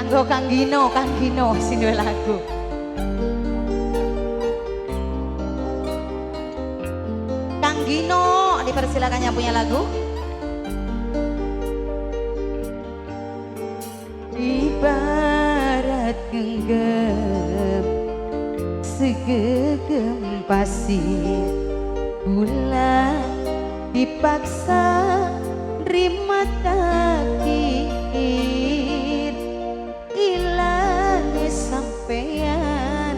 Kanggo Kang Gino, Kang Gino sing duwe lagu. Kang Gino, dipersilakan yang punya lagu. Ibarat genggam segegem pasir, gula dipaksa nerima takdir, ilange sampean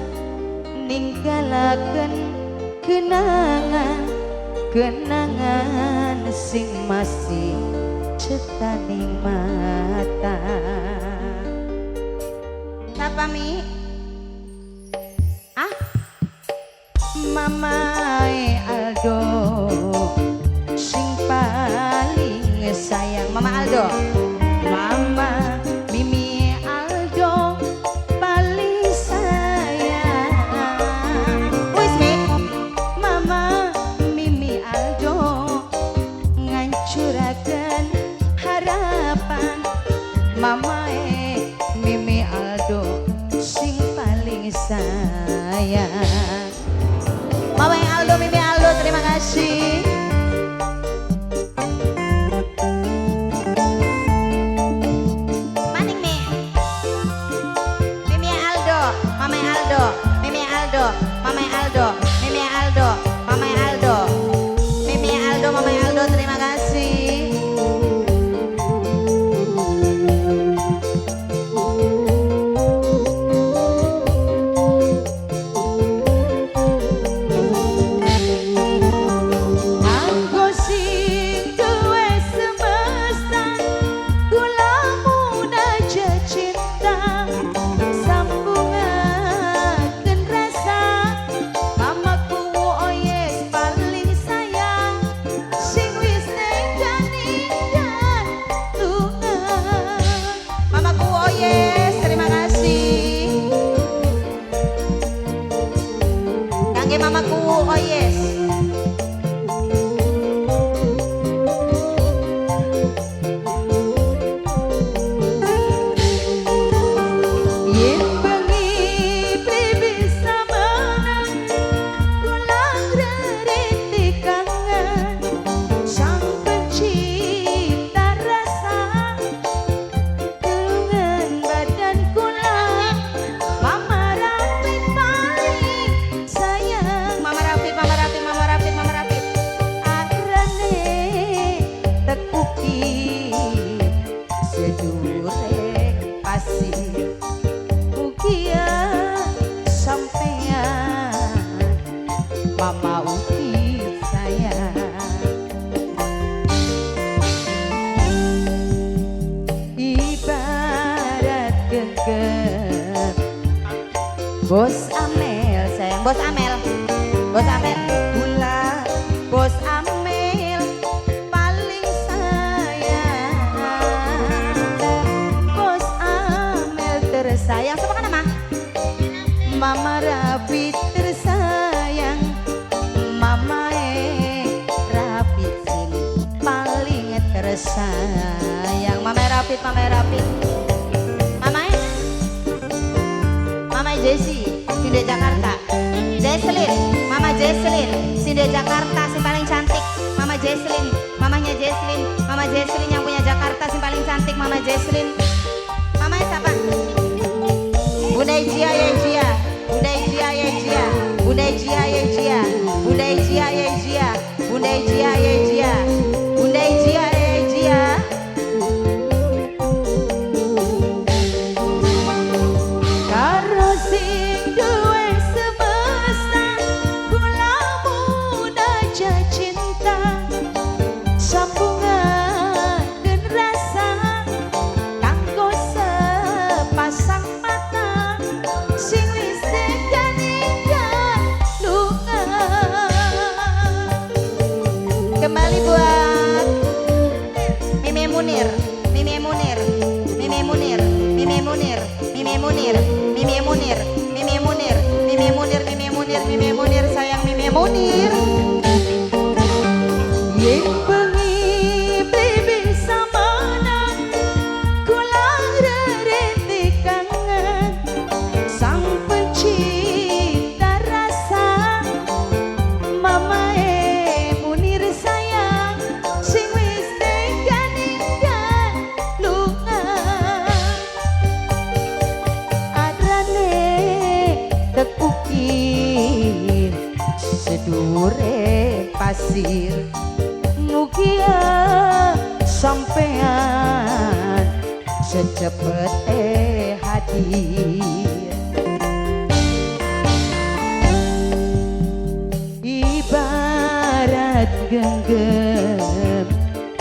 ninggalaken kenangan, kenangan sing masih cetaning mata. Siapa Mi? Ah? Mamae Aldo sing paling sayang. Mama Aldo, Mama Mimi Aldo paling sayang. Wis Mi, Mama Mimi Aldo ngancuraken harapan. Mamae Mimi Aldo sing paling sayang. Mama Aldo, Mimi Aldo, terima kasih. Maning Mi, Mimi Aldo, Mama Aldo, Mimi Aldo, Mama Aldo, Mimi Aldo, Mama Aldo, Mimi Aldo, Mama Aldo, terima kasih. Aku sing duwe semesta, kula munaja cinta, sambungaken rasa. Mamaku oyes paling sayang, sing wis nekani dan lunga. Mamaku oyes, terima kasih. Kangge mamaku oyes. Yen bengi beli bisa menang, kula ngrereti kangen, sang pencipta rasa dengan badan kula. Mama Rafid paling sayang. Mama Rafid, Mama Rafid, Mama Rafid, Mama Rafid. Arane tekuki sedure pasir, ugia sampean Mama ugi sayang. Ibarat gegem Bos Amel sayang, Bos Amel, Bos Amel, gula Bos Amel paling sayang. Bos Amel tersayang. Siapa kan nama? Mama Rafid tersayang. Mama Rafid sing paling tersayang. Mama Rafid, Mama Rafid, Mama Mama Jessie, Sinde Jakarta. Jesslyn, Mama Jesslyn, Sinde Jakarta sing paling cantik. Mama Jesslyn, mamanya Jesslyn, Mama Jesslyn yang punya Jakarta sing paling cantik, Mama Jesslyn. Mama siapa? Bunda Ijia ya Ijia, Bunda Ijia ya Ijia, Bunda Ijia ya Ijia, Bunda Ijia ya Ijia, Bunda Ijia ya Ijia, Bunda Ijia ya Ijia. Karo sing duwe semesta, kula munaja cinta, sambungaken rasa kanggo sepasang mata sing wis ninggal lunga. Kembali buat Mimi Munir, Mimi Munir, Mimi Munir, Mimi Munir, Mimi Munir, Mimi Munir, Mimi Munir, Mimi Munir, Mimi Munir, Mimi Munir, sayang Mimi Munir. Yen bengi beli bisa menang, kula pasir. Mugia sampean secepete hadir. Ibarat genggam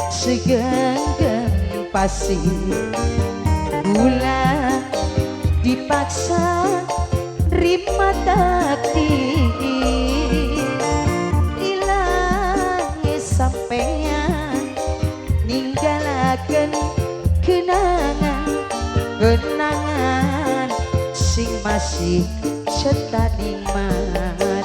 segenggam pasir, gula dipaksa rima takdir. Ilange sampean ninggalaken kenangan, kenangan sing masih setaning mati.